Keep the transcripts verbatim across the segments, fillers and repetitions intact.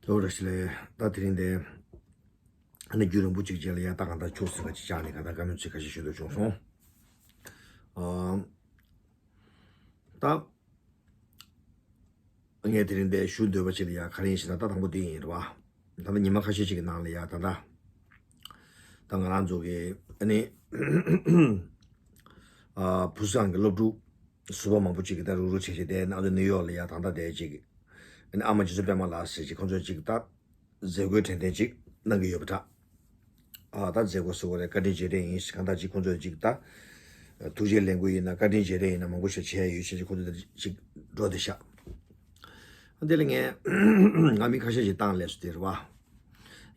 ལོ་རེ་ཞིག་ལས་ད་དེ་རིང་དེ་ཨ་ནི་རྒྱུན་རིང་པོ་ཅིག་རྗེས་ལ་ཡ་ད་གང་ལྟར་ཆོས་ཟེར་བ་ཅིག་བཅར་ནས་གང་ལྟར་བཀའ་མོལ་ཚིག་ཁ་ཤས་ཞུ་འདོད་བྱུང་སོང་། ཨ་ད་ངས་དེ་རིང་དེ་ཞུ་འདོད་པ་ཅིག་ལ་ཡ་ག་རེ་ཡིན་ཞེ་ན། ད་དང་པོ་དེ་ཡིན་རེད་བ། ད་ལྟ་ཉི་མ་ཁ་ཤས་ཅིག་གི་ནང་ལ་ཡ་ད་ལྟ་ད་ང་རང་ཚོ་གི་ཨ་ནི་ཨ་བུ་སང་གི་སློབ་ཕྲུག་ཟུར་པ་མང་པོ་ཅིག་གིས་ད་རུག་རུག་བྱས་བྱས་བསྡད་ན། ཨ་ནི་ནིའུ་ཡོག་ལ་ཡ་ད་ལྟ་བསྡད་ཅིག་ཨ་ནི་ཨ་མ་རྗེ་བཙུན་པད་མ་ལགས་ཟེར་ཅིག་ཁོང་ཚོས་ཅིག་ད་མཛད་སྒོའི་དྲན་རྟེན་ཅིག་གནང་གི་ཡོད་པ་འདྲ། ཨ་ད་མཛད་སྒོ་ཟེར་བ་རེད། བཀའ་དྲིན་རྗེས་དྲན་ཡིན་ཞེས་གང་ལྟར་ཅིག་ཁོང་ཚོས་ཅིག་ད་ཐུགས་རྗེ་ལེན་དགོས་ཡིན་ན། བཀའ་དྲིན་རྗེས་དྲན་ཡིན་ན། མང་པོ་ཞིག་བྱས་ཡོད་ཞེས་ཅིག་ཁོང་ཚོས་ཅིག་འགྲོ་བསྡད་ཤག་འདི་ལ་ངས་ང་མི་ཁ་ཤས་ཤིག་བཏང་སླེབས་སོང་དེ་རེད་བ།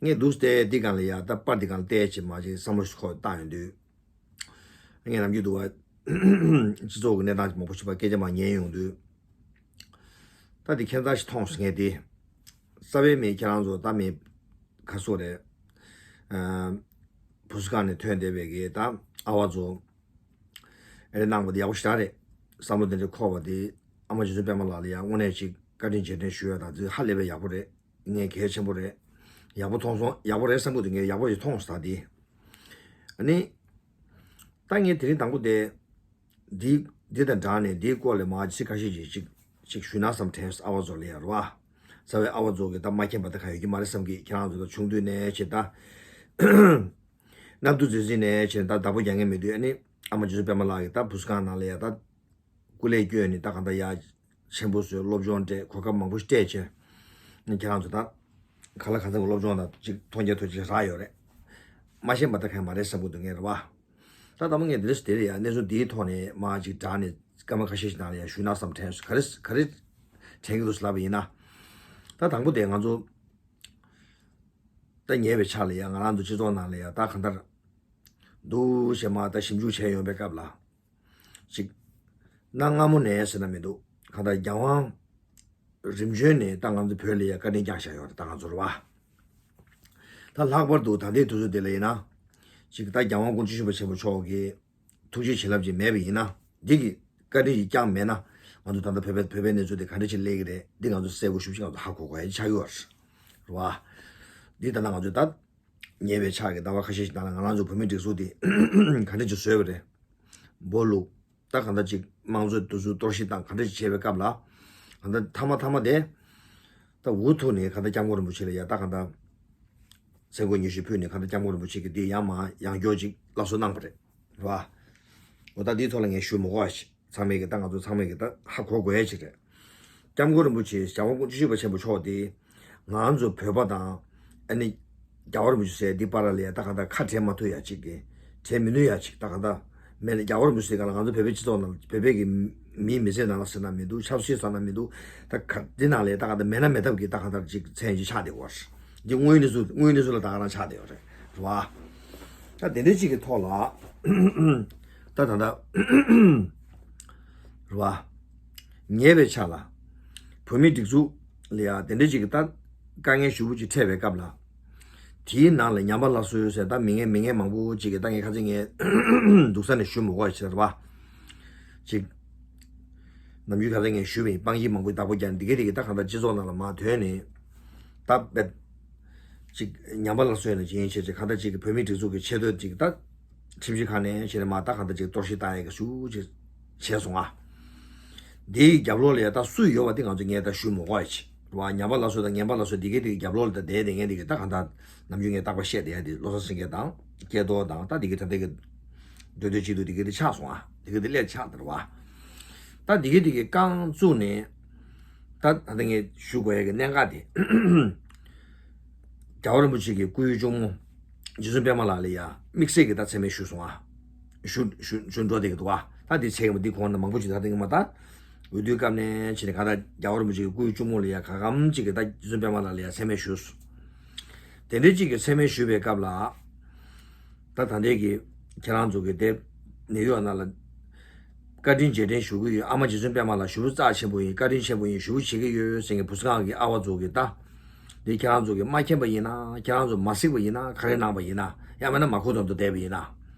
ངས་འདུག་སྟེ་འདི་སྒང་ལ་ཡ་ད་པར་འདི་སྒང་ལ་བལྟས་བྱས་མ་ཅིག་བསམ་བློ་ཞིག་འཁོར་བཏང་ཡོང་དུས། ངས་ནམ་རྒྱུན་དུ་བ་སྤྱི་ཚོགས་ཀྱི་གནས་སྟངས་མང་པོ་ཞིག་པ་སྐད་ཆ་མ་ཉན་ཡོང་དུས། ད་འདི་ཁྱད་མཚར་ཞིག་མཐོང་སོང་ངས་དེ། རྩ་བའི་མི་ཁྱེད་རང་ཚོ་ད་མི་ཁ་སོ་རེད། ཨ་བུ་སུ་ཁང་ནས་ཐོན་བསྡད་པའི་གི་ད་ཨ་བ་ཚོ་ཨེ་རེ་གནང་བ་དེ་ཡག་པོ་ཞེ་དྲག་རེད། བསམ་བློ་དེ་འདྲ་འཁོར་བ་དེ་ཨ་མ་རྗེ་བཙུན་པད་མ་ལགས་ལ་ཡང་དངོས་གནས་ཅིག་བཀའ་དྲིན་རྗེས་དྲན་ཞུ་ཡ་དང་དེ་ཧ་ལས་པའི་ཡག་པོ་རེད། ངས་གལ་ཆེན་པོ་རེད། ཡག་པོ་མཐོང་སོང་། ཡག་པོ་རེད་བསམ་གི་འདུག་ངས་ཡག་པོ་ཞིག་མཐོང་སོང་ད་དེ། ཨ་ནི། ད་ངས་དེ་རིང་དང་པོ་དེ། འདི་འདི་དང་སྦྲགས་ནས་འདིའི་སྐོར་ལ་མ་ཚིག་ཁ་ཤས་ཅིག་ཅིག་ཅིག་ཞུས་ན་བསམ་དྲན་སོང་། ཨ་བ་ཚོ་ལ་ཡ་རེད་བ། རྩ་བའི་ཨ་བ་ཚོ་གི་ད་མ་མཁྱེན་པ་ད་གང་ཡོད་ཀྱི་མ་རེད་བསམ་གི། ཁྱེད་རང་ཚོ་ད་ཆུང་དུས་ནས་བྱས་ད་གནམ་དུས་འཛིན་འཛིན་ནས་བྱས་ད་བདག་པོ་རྒྱག་མཁན་མེད་དུས། ཨ་ནི་ཨ་མ་རྗེ་བཙུན་པད་མ་ལགས་ཀྱིས་ད་བུ་སུ་ཁང་ནང་ལ་ཡ་ད་སྐུ་ལས་བསྐྱོན་ནས་ད་གང་ལྟར་ཡ་ཆེན་པོ་བཟོས། སློབ་སྦྱོང་སྤྲད། གོ་སྐབས་མང་པོ་ཞིག་སྤྲད་བྱས། ཁྱེད་རང་ཚོ་ད་ག་ལ་གང་འཚམ་གྱི་སློབ་སྦྱོང་དང་ཅིག་མཐོང་རྒྱ་ཐོས་རྒྱ་རག་ཡོད་རེད། མ་ཤེས་པ་ད་གང་ཡང་མ་རེད་བསམ་གྱི་འདུག་ངས་རེད་བ། ད་དང་པོ་ངས་འདི་རེས་དེ་ལ་ཡང་གནས་ཚུལ་འདིའི་ཐོག་ནས་མ་ཅིག་དྲག་ནས་སྐར་མ་ཁ་ཤས་ཤིག་ནང་ལ་ཡང་ཞུས་ན་བསམ་དྲན་སོང་། ག་རེ་ག་རེ་དྲན་གྱི་འདུག་ལབ་པ་ཡིན་ན། ད་དང་པོ་དེ་ང་ཚོ་ད་ཉེ་བའི་ཆར་ལ་ཡང་ང་རང་ཚོ་སྤྱི་ཚོགས་ནང་ལ་ཡང་ད་གང་ལྟར་འདུག་ཞེས་མ་ད་ཞིབ་འཇུག་བྱས་ཡོང་པའི་སྐབས་ལ། ཅིག་གནའ་སྔ་མོ་ནས་ཟེར་ན་མི་འདུག་གང་ལྟར་རྒྱལ་དབང་རིམ་བྱོན་ནས་ད་ང་ཚོ་བོད་ལ་ཡ་བཀའ་དྲིན་བསྐྱངས་བཞག་ཡོད་རེད། ད་ང་ཚོ་རེད་བ། ད་ལྷག་པར་དུ་ད་ལྟའི་དུས་ཚོད་འདི་ལ་ཡིན་ན། ཅིག་ད་རྒྱལ་དབང་སྐུ་ཕྲེང་བཅུ་བཞི་པ་ཆེན་པོ་མཆོག་གི་ཐུགས་རྗེ་བྱིན་རླབས་ཅིག་མེད་པ་ཡིན་ན། འདི་གི་བཀའ་དྲིན་ཅིག་བསྐྱངས་མེད་ན། ང་ཚོ་ད་ལྟ་བོད་པའི་བོད་པའི་གནས་ཚུལ་དེ་ག་འདྲ་ཞིག་སླེབས་ཀྱི་རེད། འདི་ང་ཚོ་གསལ་པོ་ཞེ་པོ་ཅིག་ང་ཚོ་ཧ་གོ་དགོས་ཡ་ཆགས་ཀྱི་ཡོད་རེད། རེད་བ། འདི་ད་ལྟ་ང་ཚོས་ད་ཉེ་བའི་ཆར་གྱི་ཟླ་བ་ཁ་ཤས་ཤིག་ནང་ལ་ང་རང་ཚོ་བོད་མིའི་སྒྲིག་འཛུགས་དེ་ག་འདྲ་ཅིག་བཟོས་པ་རེད། སྦོ་ལུག་ད་གང་ལྟར་ཅིག་དམངས་གཙོའི་འདུ་འཛོམས་གཏོར་བཤིག་དང་ག་འདྲ་ཅིག་བྱས་པའི་སྐབས་ལ། གང་ལྟར་མཐའ་མ་མཐའ་མ་དེ་ད་འུ་ཐུག་ནས་གང་ལྟར་སྐྱབས་མགོན་རིན་པོ་ཆེ་ལ་ཡ་ད་གང་ལྟར་མཚན་གུས་ཉི་ཤུ་ཕུལ་ནས། གང་ལྟར་སྐྱབས་མགོན་རིན་པོ་ཆེ་གིས་འདི་ཡང་མ་ཡང་བསྐྱར་ཅིག་སླར་གསོ་གནང་བ་རེད། རེད་བ། འོ་ད་འདིའི་ཐོག་ལ་ངས་ཞུ་མི་དགོས་པ་ཞིག་ཚང་མས་ཀྱི་ད་ང་ཚོ་ཚང་མས་ཀྱི་ད་ཧ་གོ་དགོས་ཡ་ཅིག་རེད། སྐྱབས་མགོན་རིན་པོ་ཆེ་རྒྱལ་དབང་སྐུ་ཕྲེང་བཅུ་བཞི་པ་ཆེན་པོ་མཆོག་དེ་ང་ཚོ་བོད་པ་དང་ཨ་ནི་རྒྱལ་བ་རིན་པོ་ཆེ་ཟེར་འདི་བར་ལ་ཡ་ད་གང་ལྟར་ཁ་བྲལ་མ་ཐུབ་ཡ་ཅིག་གི་བྲལ་མི་ནུས་ཡ་ཅིག་ད་གང་ལྟར་མེད་ན། རྒྱལ་བ་རིན་པོ་ཆེ་ཟེར་ག་ལ་ང་ཚོ་བོད་པའི་སྤྱི་ཚོགས་ནང་བོད་པའི་གི་མིའི་མི་ཚེ་ནང་ལ་ཟེར་ན་མི་འདུག་ཆབ་སྲིད་ཟེར་ན་མི་འདུག་ད་ག་འདི་ནང་ལ་ཡ་ད་གང་ལྟར་མེད་ན་མེད་ཐབས་ཀྱི་ད་གང་ལྟར་ཅིག་མཚན་ཅིག་ཆགས་བསྡད་ཡོད་རེད། འདི་དངོས་ཡོད་གནས་ཚུལ་དངོས་ཡོད་གནས་ཚུལ་ལ་ད་ག་རང་ཆགས་བསྡད་ཡོད་རེད། རེད་བ། ད་དེ་འདྲ་ཅིག་གི་ཐོག་ལ་ད་ད་ལྟ་རེད་བ། ཉེ་བའི་ཆར་ལ་བོད་མིའི་སྒྲིག་འཛུགས་ལ་ཡ་དེ་འདྲ་ཅིག་གི་ད་དཀའ་ངལ་ཞེ་པོ་ཅིག་འཕྲད་པའི་སྐབས་ལ། དེའི་ནང་ལ་ཉམས་པ་སླར་གསོའི་ཟེར་ད་མི་ངན་མི་ངན་མང་པོ་ཅིག་གིས་ད་ངས་ཁ་སང་ངས་འདུག་ས་ནས་ཞུ་མི་དགོས་པ་ཞིག་རེད་བ། ཅིག་ནམ་རྒྱུན་ཁ་སང་ངས་ཞུས་པ་ཡིན། སྤང་གི་མང་པོའི་བདག་པོ་རྒྱག་འདི་གས་དེ་གི་ད་གང་ལྟར་སྤྱི་ཚོགས་ནང་ལ་མར་ཐོན་ནས་ད་བེད་ཅིག་ཉམས་པ་སླར་གསོ་ཡིན་ན་ཅི་ཡིན་བྱས་ཅིག་གང་ལྟར་ཅིག་གི་བོད་མིའི་སྒྲིག་འཛུགས་ཀྱི་ཆེ་མཐོའི་ཅིག་ད་ཁྲིམས་ཞིབ་ཁང་ནས་བྱས་ནས་མར་ད་གང་ལྟར་ཅིག་གཏོར་བཤིག་བཏང་ཡས་ཀྱི་ཞུ་ཅིག་བྱས་སོང་ང་། འདིའི་རྒྱབ་ལོགས་ལ་ཡ་ད་སུ་ཡོད་པ་དེ་ང་ཚོ་ངས་ད་ཞུ་མི་དགོས་ཡ་ཅིག་རེད་བ། ཉམས་པ་སླར་གསོ་དང་ངན་པ་སླར་གསོ་འདི་གས་དེ་གི་རྒྱབ་ལོགས་ལ་ད་བསྡད་བསྡད་མཁན་དེ་གི་ད་གང་ལྟར་ནམ་རྒྱུན་ངས་རྟག་པར་བཤད་བསྡད་ཡ་དེ་བློ་བཟང་སེང་གེ་དང་སྐལ་རྡོར་དང་ད་དེ་གི་ད་ལྟ་གི་འདོད་འདོད་གཅིག་ཏུ་དེ་གི་དེ་ཆགས་སོང་ཨ། དེ་གི་དེ་སླེབས་ཆགས་དེ་རེད་བ། ད་དེ་གི་དེ་གི་རྐང་བཙུགས་ནས་ད་ད་ལྟ་ངས་ཞུ་དགོས་ཡ་གི་གནད་འགག་དེ། རྒྱལ་བ་རིན་པོ་ཆེ་གི་སྐུའི་གཅུང་མོ་རྗེ་བཙུན་པད་མ་ལགས་ལ་ཡ་དམིགས་བསལ་གྱི་ད་མཚན་སྨད་ཞུས་སོང་ཨ། ཞུ་ཞུ་ཞུ་འགྲོ་བསྡད་ཀྱི་འདུག་ཨ། ད་དེ་ཚེ་གི་མ་འདི་གོང་ན་མང་པོ་ཅིག་ད་ལྟ་ངས་མ་ད་འོས་བསྡུའི་སྐབས་ནས་བྱས་ནས་གང་ལྟར་རྒྱལ་བ་རིན་པོ་ཆེ་གི་སྐུའི་གཅུང་མོ་ལ་ཡ་ག་གམ་ཅིག་གི་ད་རྗེ་བཙུན་པད་མ་ལགས་ལ་ཡ་མཚན་སྨད་ཞུས་སོང་། དེ་འདྲའི་ཅིག་གི་མཚན་སྨད་ཞུས་པའི་སྐབས་ལ། ད་ད་ལྟའི་གི་ཁྱེད་རང་ཚོ་གི་དེབ་ནིའུ་ཡོག་ནང་ལ་བཀའ་དྲིན་རྗེས་དྲན་ཞུ་གི་ཡོད། ཨ་མ་རྗེ་བཙུན་པད་མ་ལགས་ཞེ་པོ་རྩ་ཆེན་པོ་ཡིན། བཀའ་དྲིན་ཆེན་པོ་ཡིན། ཞེ་པོ་བྱེད་ཀྱི་ཡོད་ཟེར་མཁན་བུ་སྐང་གི་ཨ་བ་ཚོ་གི་ད་འདི་ཁྱེད་རང་ཚོ་གི་མ་མཁྱེན་པ་ཡིན་ན། ཁྱེད་རང་ཚོ་མ་གཟིགས་པ་ཡིན་ན། ག་རེ་གནང་པ་ཡིན་ན། ཡང་མིན་ན་མ་གོ་ཙམ་དུ་བསྡད་པ་ཡིན་ན།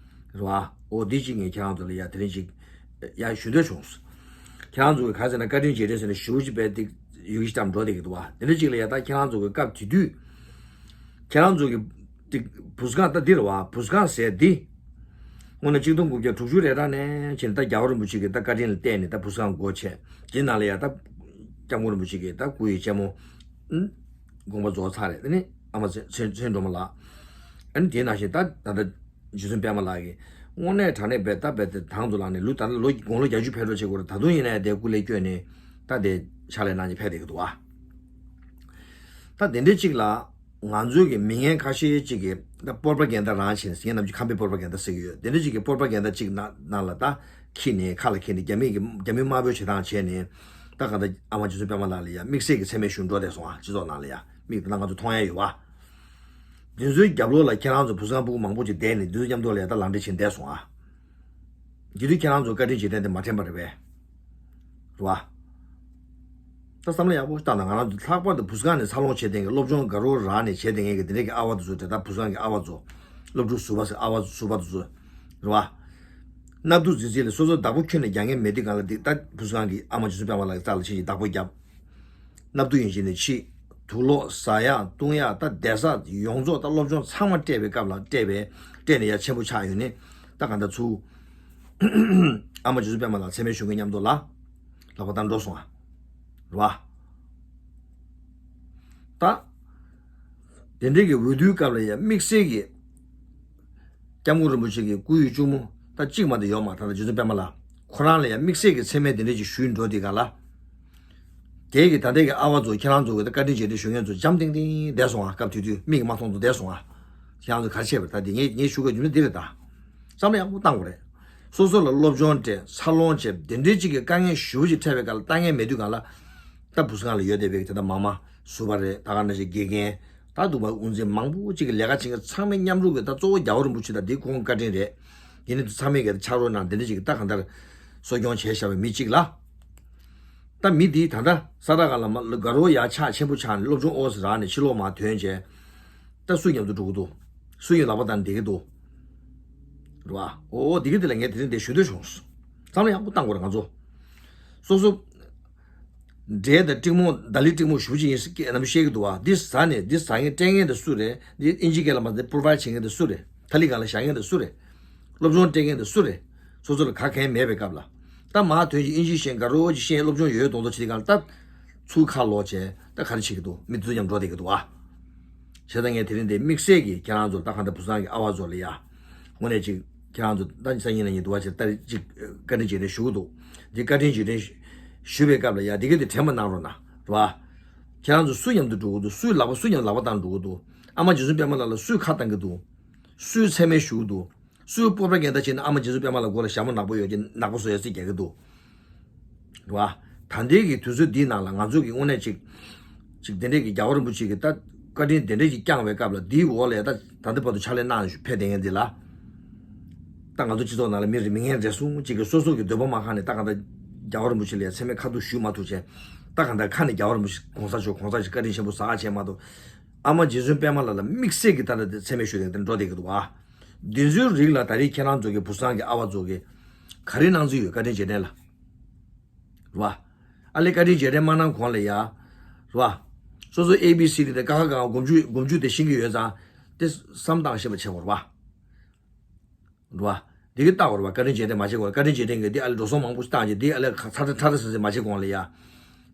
རེད་བ། འོ་འདི་གཅིག་ངས་ཁྱེད་རང་ཚོ་ལ་ཡ་དེ་རིང་ཅིག་ཡ་ཞུ་འདོད་བྱུང་། ཁྱེད་རང་ཚོ་གི་ག་ཟེར་ན་བཀའ་དྲིན་རྗེས་དྲན་ཟེར་ནས་ཞེ་པོ་ཅིག་དཔེ་འདི་ ཡོད་ཀྱི་ཅམ་འགྲོ་བསྡད་ཀྱི་འདུག་བ། དེ་འདྲ་ཅིག་ལ་ཡ་ད་ཁྱེད་རང་ཚོ་གི་སྐབས་དེ་དུས་ཁྱེད་རང་ཚོ་གི་དེ་བུ་སྒང་ད་འདི་རེད་བ། བུ་སྒང་ཟེར་འདི་དངོས་གནས་གཅིག་སྟོང་དགུ་བརྒྱ་དྲུག་ཅུ་རེ་གྲངས་ནས་བྱས་ནས་ད་རྒྱལ་བ་རིན་པོ་ཆེ་གི་ད་བཀའ་དྲིན་ལ་བརྟེན་ནས་ད་བུ་སྒང་སྒོ་ཕྱེ། དེ་ནང་ལ་ཡ་ད་སྐྱབས་མགོན་རིན་པོ་ཆེ་གི་ད་སྐུ་ཡི་གཅེན་མོ་དགོངས་པ་རྫོགས་ཚར་རེད། དེ་ནས་ཨ་མ་ཚེ་ཚེ་ཚེ་སྒྲོལ་མ་ལགས། ཨ་ནི་དེ་ནང་བཞིན་ད་ད་ལྟ་རྗེ་བཙུན་པད་མ་ལགས་ཀྱིས་དངོས་གནས་དྲང་གནས་བས་ད་བས་དེ་དང་དུ་ལངས་ནས་ལུས་ད་ལོ་དགུང་ལོ་བརྒྱད་ཅུ་ཕེབས་འགྲོ་བྱེད་དགོས་རེད། ད་དུང་ཡིན་ན་ཡང་དེ་སྐུ་ལས་བསྐྱོན་ནས་ད་དེ་ཕྱག་ལས་གནང་ནས་ཕེབས་བསྡད་ཀྱི་འདུག་བ། ད་དེ་འདྲའི་གཅིག་ལ་ང་ཚོའི་གི་མི་ངན་ཁ་ཤས་གཅིག་གིས་ད་པོར་པ་གན་ད་རང་བྱས་ནས་ངས་ནམ་རྒྱུན་ཁམས་པའི་པོར་པ་གན་ད་ཟེར་གྱི་ཡོད། དེ་འདྲ་གཅིག་གིས་པོར་པ་གན་ད་གཅིག་ནང་ནང་ལ་ད་འཁྱེར་ནས་ཁ་ལ་འཁྱེར་ནས་རྒྱ་མི་གི་རྒྱ་མི་དམར་པོའི་བྱེད་སྟངས་བྱས་ནས་ད་གང་ལྟར་ཨ་མ་རྗེ་བཙུན་པད་མ་ལགས་ལ་ཡ་དམིགས་བསལ་གྱི་མཚན་སྨད་ཞུ་འགྲོ་བསྡད་སོང་ཨ། སྤྱི་ཚོགས་ནང་ལ་ཡ་མིག་ད་ང་ཚོ་མཐོང་ཡ་ཡོད་བ། འདི་ཚོའི་རྒྱབ་ལོགས་ལ་ཁྱེད་རང་ཚོ་བུ་སྒང་སྤུ་གུ་མང་པོ་ཅིག་བསྡད་ནས་འདི་ཚོ་མཉམ་དུ་ལ་ཡ་ད་ལངས་འདྲེན་བྱས་བསྡད་སོང་ཨ། འདི་དུས་ཁྱེད་རང་ཚོ་བཀའ་དྲིན་རྗེས་དྲན་དེ་མ་དྲན་པ་རེད་པས། རེད་བ། ད་བསམ་བློ་ཡག་པོ་བཏང་ན་ང་རང་ཚོ་ལྷག་པར་དུ་བུ་སྒང་ནས་འཚར་ལོངས་བྱས་བསྡད་མཁན་སློབ་སྦྱོང་དགའ་རབ་རག་ནས་བྱས་བསྡད་མཁན་གྱི་འདི་འདྲའི་གི་ཨ་བ་དེ་ཚོ་དེ་ལྟར་བུ་སྒང་གི་ཨ་བ་ཚོ། སློབ་ཕྲུག་ཟུར་པ་ཟེར་ཨ་བ་ཟུར་པ་དེ་ཚོ། རེད་བ། གནའ་དུས་རྫིག་རྫིག་ལ་སོ་སོ་བདག་པོ་ཁྱོན་ནས་རྒྱག་མཁན་མེད་དུས་སྒང་ལ་འདི་ལྟར་བུ་སྒང་གི་ཨ་མ་རྗེ་བཙུན་པད་མ་ལགས་ཀྱི་རྩ་ལ་ཕྱིན་ཅིག་བདག་པོ་བརྒྱབ། གནའ་དུས་ཡིན་ཞིག་ནས་ཕྱིས། དུག་ལོག་ཟ་ཡག་བཏུང་ཡག་ད་བསྡད་ས་ཡོངས་རྫོགས་ད་སློབ་སྦྱོང་ཚང་མ་སྤྲད་པའི་སྐབས་ལ་སྤྲད་པའི་སྤྲད་ནས་ཡ་ཆེན་པོ་ཆགས་ཡོང་ནས་ད་གང་ལྟར་ཚུར་ཨ་མ་རྗེ་བཙུན་པད་མ་ལགས་མཚན་སྨད་ཞུ་མཁན་མཉམ་དུ་ལ་ལག་པ་བསྟར་འགྲོ་སོང་ཨ། རེད་བ། ད་དེ་འདྲའི་གི་འོས་བསྡུའི་སྐབས་ལ་ཡ་དམིགས་བསལ་གྱི་སྐྱབས་མགོན་རིན་པོ་ཆེ་གི་སྐུ་ཡི་གཅུང་མོ་ད་གཅིག་མ་གཏོགས་ཡོད་མ་རེད། ད་ལྟ་རྗེ་བཙུན་པད་མ་ལགས་ཁོ་རང་ལ་ཡང་དམིགས་བསལ་གྱི་མཚན་སྨད་དེ་འདྲ་ཅིག་ཞུས་འགྲོ་དེ་ག་ལ། དེ་གི་ད་ལྟའི་གི་ཨ་བ་ཚོ་ཁྱེད་རང་ཚོ་གི་ད་བཀའ་དྲིན་རྗེས་དྲན་ཞུ་མཁན་ཚོ་འཇམ་ཐིང་ཐིང་བསྡད་སོང་ཨ། སྐབས་དེ་དུས་མིག་གིས་མ་མཐོང་ཚོ་བསྡད་སོང་ཨ། ཁྱེད་རང་ཚོ་ག་རེ་བྱས་པ་རེད། ད་དེ་ངས་ངས་ཞུ་དགོས་རྒྱུ་མཚན་འདི་རེད་ད། བསམ་བློ་ཡག་པོ་བཏང་དགོས་རེད། སོ་སོ་ལ་སློབ་སྦྱོང་སྤྲད་འཚར་ལོངས་བྱས་དེ་འདྲའི་ཅིག་གི་དཀའ་ངལ་ཞེ་པོ་ཅིག་འཕྲད་པའི་སྐབས་ལ་ལྟ་མཁན་མེད་དུས་ག་ལ། ད་བུ་སྒང་ལ་ཡོད་བསྡད་པའི་ད་ལྟ་མ་མ་ཟུར་པ་རེད། ད་ག་ནང་བཞིན་དགེ་རྒན། ད་འདུག་པ་དབུ་འཛིན་མང་པོ་ཅིག་གི་ལས་ཀ་བྱེད་མཁན་ཚང་མའི་མཉམ་རུབ་ཀྱི་ད་གཙོ་བོ་རྒྱལ་བ་རིན་པོ་ཆེ་དང་འདི་ཁོང་བཀའ་དྲིན་རེད། དེ་ནི་ཚང་མས་གི་ཕྱག་རོགས་གནང་། དེ་འདྲ་ཅིག་གི་ད་གང་ལྟར་གསོ་སྐྱོང་བྱས་བཞག་པའི་མི་གཅིག་ལ། ད་མི་འདིས་ད་ལྟ་ས་ད་ག་ལ་མ་དགའ་རོགས་ཡག་ཆགས་ཆེན་པོ་ཆགས་ནས་སློབ་སྦྱོང་ཨོ་ཟེར་རག་ནས་ཕྱི་ལོགས་མར་ཐོན་བྱས། ད་སུ་མཉམ་དུ་འགྲོ་གི་འདུག་སུ་ཡི་ལག་པ་བསྟར་བསྡད་ཀྱི་འདུག་རེད་བ། ཨོ་འདི་གི་དེ་ལ་ངས་དེ་རིང་འདིར་ཞུ་འདོད་བྱུང་། བསམ་བློ་ཡག་པོ་བཏང་དགོས་རེད་ང་ཚོ། སོ་སོ། འབྲས་དང་ཀྲིག་མོ་ད་ལི་ཀྲིག་མོ་ཞུ་ཅིག་ཡིན་ཟེར་སྐད་ནམ་བཤད་ཀྱི་འདུག་བ། འདི་ཟ་ནས་འདི་ཟ་མཁན་སྤྲད་མཁན་དེ་སུ་རེད། འདི་ཨིན་ཇི་སྐད་ལ་མ་འདི་པོ་རོ་བའེ་ཌི་བྱེད་མཁན་དེ་སུ་རེད། ཐ་ལི་གང་ལ་བཞག་མཁན་དེ་སུ་རེད། སློབ་སྦྱོང་སྤྲད་མཁན་དེ་སུ་རེད། སོ་སོ་ལ་ག་གེ་མེད་པའི་སྐབས་ལ། ད་མར་ཐོན་ཅིག་ཨིན་ཇི་ཤེས་དགའ་རབ་ཅིག་ཤེས་སློབ་སྦྱོང་ཡོད་མདོག་མདོག་བྱེད་དེ་གང་ལ་ད། ཚུར་ཁ་ལོག་བྱས་ད་ག་རེ་བྱེད་ཀྱི་འདུག་མི་དེ་ཚོ་མཉམ་འགྲོ་བསྡད་ཀྱི་འདུག་བ། བྱས་ཙང་ངས་དེ་རིང་འདི་དམིགས་བསལ་གྱིས་ཁྱེད་རང་ཚོ་ད་གང་ལྟར་བུ་སྒང་གི་ཨ་བ་ཚོ་ལ་ཡ། དངོས་གནས་ཅིག་ཁྱེད་རང་ཚོ་ད་སང་ཉིན་གནངས་ཉིན་འདུག་བ་བྱས་ད་ཅིག་བཀའ་དྲིན་རྗེས་དྲན་ཞུ་གི་འདུག་འདི་བཀའ་དྲིན་རྗེས་དྲན་ཞུ་བའི་སྐབས་ལ་ཡ་འདི་ག་དེ་དྲན་པ་གནང་རོགས་གནང་། རེད་བ། ཁྱེད་རང་ཚོ་སུ་མཉམ་དུ་འགྲོ་གི་འདུག་སུའི་ལག་པ་སུ་མཉམ་ལག་པ་བཏང་འགྲོ་གི་འདུག་ཨ་མ་རྗེ་བཙུན་པད་མ་ལགས་ལ་སུས་ཁ་བཏང་གི་འདུག་སུས་མཚན་སྨད་ཞུ་གི་འདུག་སུས་པོར་པ་གན་ད་བྱས་ནས་ཨ་མ་རྗེ་བཙུན་པད་མ་ལགས་མགོ་ལ་ཞྭ་མོ་ནག་པོ་ཡོད་ཀྱི་ནག་པོ་བཟོ་ཡ་རྩིས་རྒྱག་གི་འདུག་རེད་བ། ད་ལྟའི་གི་དུས་ཚོད་འདིའི་ནང་ལ་ང་ཚོ་གི་དངོས་གནས་ཅིག་ཅིག་དེ་འདྲས་ཀྱི་རྒྱལ་བ་རིན་པོ་ཆེ་གི་ད་བཀའ་དྲིན་དེ་འདྲས་ཀྱི་བསྐྱངས་པའི་སྐབས་ལ་འདིའི་འོག་ལ་ཡ་ད་ད་ལྟ་བར་དུ་ཕྱག་ལས་གནང་ཕེབས་བསྡད་མཁན་འདི་ལ། ད་ང་ཚོ་སྤྱི་ཚོགས་ནང་ལ་མི་རེ་མི་ངན་རེ་ཟུང་ཅིག་གི་སོ་སོ་གི་འདོད་པ་མ་ཁེངས་ནས་ད་གང་ལྟར་རྒྱལ་བ་རིན་པོ་ཆེ་ལ་ཡ་མཚན་སྨད་ཁ་ཐུག་ཞུས་མ་ཐུབ་བྱས། ད་གང་ལྟར་ཁ་ནས་རྒྱལ་བ་རིན་པོ་ཆེ་གོང་ས་མཆོག་གོང་ས་མཆོག་བཀའ་དྲིན་ཆེན་པོ་ཟེར་བྱས་མ་གཏོགས། ཨ་མ་རྗེ་བཙུན་པད་མ་ལགས་ལ་དམིགས་བསལ་གྱི་ད་ལྟ་དེ་མཚན་སྨད་ཞུས་ཏེ་འགྲོ་བསྡད་ཀྱི་འདུག་བ། འདི་ཚོའི་རིགས་ལ་ད་རེས་ཁྱེད་རང་ཚོ་གི་བུ་སྒང་གི་ཨ་བ་ཚོ་གི་ག་རེ་གནང་རྩིས་ཡོད། བཀའ་དྲིན་རྗེས་དྲན་ལ། རེད་བ། ཨ་ལས་བཀའ་དྲིན་རྗེས་དྲན་མ་གནང་གོང་ལ་ཡ། རེད་བ། སོ་སོ་ཨེ་བི་སི་ཌི་དང་ཀ་ཁ་ག་ང་སྒོམ་རྒྱུ་སྒོམ་རྒྱུ་དེ་ཤེས་ཀྱི་ཡོད་ཙང་། དེ་བསམ་སྟངས་ཤེས་པ་བྱེད་དགོས་རེད་བ། རེད་བ། དེ་གི་ལྟ་དགོས་རེད་བ། བཀའ་དྲིན་རྗེས་དྲན་མ་བྱེད་དགོས། བཀའ་དྲིན་རྗེས་དྲན་གི་དེ་ཨ་ལས་འགྲོ་སོང་མང་པོ་ཞིག་བཏང་རྗེས་དེ་ཨ་ལས་ཁ་ཚ་ཚ་ཚ་ཚ་ཟེར་ཟེར་མ་བྱེད་གོང་ལ་ཡ།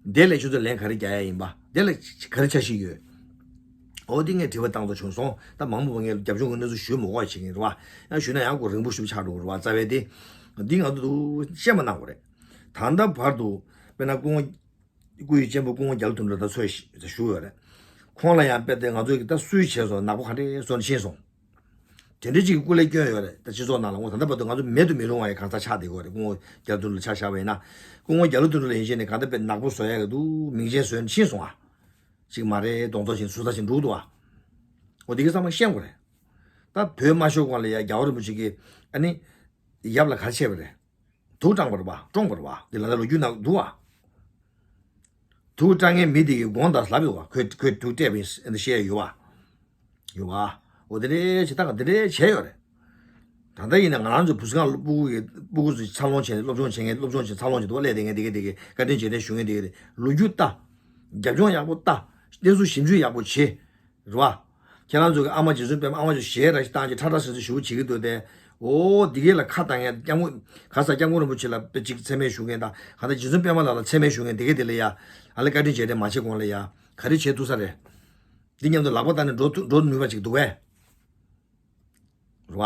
དེ་ལས་ཁྱོད་ཚོ་ལན་ག་རེ་རྒྱག་ཡ་ཡིན་པ། དེ་ལ་ག་རེ་འཆར་གཞི་ཡོད། འོ་དེ་ངས་དྲི་བ་བཏང་དོ་བྱུང་སོང་། ད་མང་པོ་ངས་རྒྱབ་ལྗོངས་ཀྱི་གནས་ཚུལ་ཞུ་མི་དགོས་བྱེད་ཀྱིན་རེད་བ། ཡང་ཞུས་ན་ཡང་ཁོ་རིང་པོ་ཞིག་ཆགས་འགྲོ་གི་རེད་བ། རྩ་བའི་དེ། འདི་ང་ཚོ་ཚོ་བཤད་མ་གནང་དགོས་རེད། ད་ལྟ་བར་དུ། དཔེར་ན་སྐུ་ངོ་། སྐུ་ཡི་གཅེན་པོ་སྐུ་ངོ་རྒྱ་ལོ་དོན་གྲུབ་ད་ཚོས་ཞུ་ཡོད་རེད། ཁོང་ལ་ཡང་དཔེ་དེ་ང་ཚོས་ཀྱི་ད་སུས་བྱས་སོང་ནག་པོ་ག་འདྲས་བཟོ་ནས་ཕྱིན་སོང་། དེ་འདྲའི་ཅིག་སྐུ་ལས་བསྐྱོན་ཡོད་རེད། ད་སྤྱི་ཚོགས་ནང་ལ་ངོ་ད་ལྟ་བར་དུ་ང་ཚོ་མེད་དུ་མི་རུང་བ་ཡི་གང་ཟག་ཆགས་བསྡད་ཡོད་རེད། སྐུ་ངོ་རྒྱ་ལོ་དོན་གྲུབ་ལ་ཆ་བཞག་པ་ཡིན་ན། སྐུ་ངོ་རྒྱ་ལོ་དོན་གྲུབ་ལ་ཡིན་ཞེས་ནས་གང་ལྟར་དཔེ་ནག་པོ་བཟོ་ཡ་གི་འདུག་མིང་ཅན་བཟོས་ནས་ཕྱིན་སོང་ཨ། ཅིག་མ་རེད་གདོང་ཐོག་བཞིན་ཟུར་ཟ་བཞིན་འགྲོ་གི་འདུག་ཨ། འོ་དེ་གི་ཚང་མ་ཤེས་དགོས་རེད། ད་བོད་མ་ཤོར་གོང་ལ་ཡ་རྒྱལ་བ་རིན་པོ་ཆེ་གིས་ཨ་ནི་ཡབ་ལ་ག་རེ་བྱས་པ་རེད། དུག་སྤྲང་པ་རེད་པ། བཀྲོངས་པ་རེད་པ། དེ་ལ་ད་ལོ་རྒྱུས་ནང་འདུག་ཨ། དུག་སྤྲང་མཁན་མི་དེ་གི་དགོངས་དག་ལབ་ཡོད་པ། ཁོས་ཁོས་དུག་སྤྲད་པ་ཡིན་ཟེར་བཤད་ཡོད་པ། ཡོད་པ། འོ་དེ་འདྲའི་བྱེད་སྟངས་དེ་འདྲའི་བྱས་ཡོད་རེད། ད་ལྟ་ཡིན་ན་ང་རང་ཚོ་བུ་སྒང་སྤུ་གུ་གི་སྤུ་གུ་ཚོ་འཚར་ལོངས་བྱས་ནས་སློབ་སྦྱོང་བྱེད་མཁན་སློབ་སྦྱོང་བྱས་འཚར་ལོངས་བྱེད་འདུག་པ། སླེབས་བསྡད་མཁན་དེ་ག་དེ་ག་བཀའ་དྲིན་རྗེས་དྲན་ཞུ་མཁན་དེ་ག་དེ་ལོ་རྒྱུས་ལྟ། རྒྱབ་ལྗོངས་ཡག་པོ་ལྟ། གནས་ཚུལ་ཞིབ་འཇུག་ཡག་པོ་བྱེད། རེད་བ། ཁྱེད་རང་ཚོ་གི་ཨ་མ་རྗེ་བཙུན་པད་མ། ཨ་མ་ཚོ་ཞལ་ར་ཞིག་བཏང་ཅིག་ཁྲ་ཁྲ་ཟིང་ཟིང་ཞུ་བྱེད་ཀྱི་འདུག་སྟེ། འོ་འདི་གས་ལ་ཁ་བཏང་ཡ་སྐྱབས་མགོན། ག་ས་སྐྱབས་མགོན་རིན་པོ་ཆེ་ལ་དཔེ་ཅིག་མཚན་སྨད་ཞུ་མཁན་དང་། གང་ལྟར་རྗེ་བཙུན་པད་མ་ལགས་ལ་མཚན་སྨད་ཞུ་མཁན་དེ་གས་དེ་ལ་ཡ། ཨ་ལེ་བཀའ་དྲིན་རྗེས་དྲན་མ་བྱེད་གོང་ལ་ཡ། ག་རེ་བྱེད་ཐུབ་ས་རེད། འདི་མཉམ་དུ་ལག་པ་བཏང་ནས་འགྲོ་ཐུབ་འགྲོ་ནུས་པ་ཅིག་འདུག་གས། རེད་བ།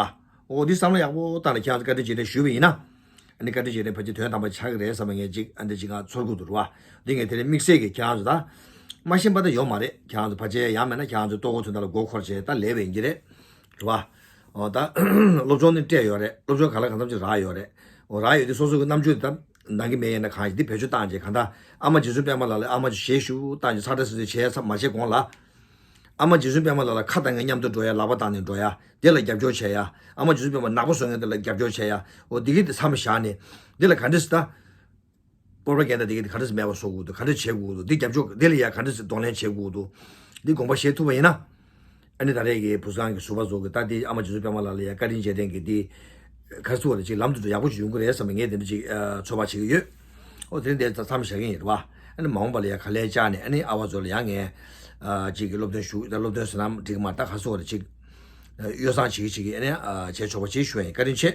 འོ་འདི་བསམ་བློ་ཡག་པོ་བཏང་ནས་ཁྱེད་རང་ཚོ་བཀའ་དྲིན་རྗེས་དྲན་ཞུས་པ་ཡིན་ན། ཨ་ནི་བཀའ་དྲིན་རྗེས་དྲན་ཕལ་ཆེར་དོན་དམ་པ་ཆགས་ཀྱི་རེད་བསམ་པ་ངས་ཅིག་ཨ་འདི་ཅིག་ང་ཚོར་གྱི་འདུག་རེད་བ། འདི་ངས་དེ་རིང་དམིགས་བསལ་གྱིས་ཁྱེད་རང་ཚོ་ད། མ་ཤེས་པ་ད་ཡོད་མ་རེད། ཁྱེད་རང་ཚོ་ཕལ་ཆེར་ཡང་མེད་ན་ཁྱེད་རང་ཚོ་ལྟོ་གོས་ཚོན་མདའ་ལ་མགོ་འཁོར་བྱས་ད་ལས་པ་ཡིན་གྱི་རེད། རེད་བ། འོ་ད། སློབ་སྦྱོང་ནི་སྤྲད་ཡོད་རེད། སློབ་སྦྱོང་ག་ལ་གང་འཚམ་ཅིག་རག་ཡོད་རེད། འོ་རག་ཡོད་དེ་སོ་སོ་གི་རྣམ་འགྱུར་དེ་ད་འདང་གི་མེད་ཡིན་ན་གང་ཡིན་འདི་བེད་སྤྱོད་བཏང་བྱས། གང་ལྟར་ཨ་མ་རྗེ་བཙུན་པད་མ་ལགས་ལ་ཨ་མ་ཞལ་ཞུ་བཏང་བྱས་ཁྲ་ཁྲ་ཟིང་ཟིང་བྱས་ཚར་མ་བྱས་གོང་ལ། ཨ་མ་རྗེ་བཙུན་པད་མ་ལགས་ལ་ཁ་བཏང་ངས་མཉམ་དུ་འགྲོ་ཡ། ལག་པ་བཏང་ནས་འགྲོ་ཡ། དེ་ལ་རྒྱབ་སྐྱོར་བྱེད་ཡ། ཨ་མ་རྗེ་བཙུན་པད་མ་ནག་པོ་བཟོ་མཁན་དེ་ལ་རྒྱབ་སྐྱོར་བྱེད་ཡ། འོ་འདི་གི་དེ་མཚམས་བཞག་ནས། འདི་ལ་ག་འདྲ་སེ་ད། པོར་པ་གན་ཌ་དེ་གི་དེ་ག་འདྲ་སེ་མེད་པ་བཟོ་དགོས་འདུག་ག་འདྲ་བྱེད་དགོས་འདུག་འདི་རྒྱབ་སྐྱོར་དེ་ལ་ཡ་ག་འདྲ་སེ་གདོང་ལེན་བྱེད་དགོས་འདུག་འདི་དགོངས་པ་བཞེས་ཐུབ་པ་ཡིན་ན། ཨ་ནི་ད་རེས་ཀྱི་བུ་སྒང་གི་ཟུར་པ་ཚོ་གི་ད་འདི་ཨ་མ་རྗེ་བཙུན་པད་མ་ལགས་ལ་ཡ་བཀའ་དྲིན་རྗེས་དྲན་གྱི་འདི། ག་རེ་ཟེར་བ་རེད། ཅིག་ལམ་དུ་འགྲོ་ཡག་པོ་ཅིག་ཡོང་གི་རེད་བསམ་པའི་ངས་དེ་འདྲ་ཅིག་ཚོད་དཔག་བྱེད་ཀྱི་ཡོད། ཨོ་དེ་འདྲ་མཚམས་བཞག་གི་ཡིན་རེད་བ། ཨ་ནི་མ་འོངས་པ་ལ་ཡ་ག་ལེར་བཅར་ནས་ཨ་ནི་ཨ་བ་ཚོ་ལ་ཡ་ངས། ཅིག་གི་སློབ་སྟོན་ཞུ། ད་སློབ་སྟོན་ཟེར་ན་འགྲིག་གི་མ་རེད། ད་ག་རེ་ཟེར་བ་རེད། ཅིག་གཡོ་བསྲང་བྱེད་ཀྱི་བྱེད་ཀྱི་ཨ་ནི་བྱས་ཆོག་པ་ཅིག་ཞུ་ཡ་ཡིན། བཀའ་དྲིན་ཆེ།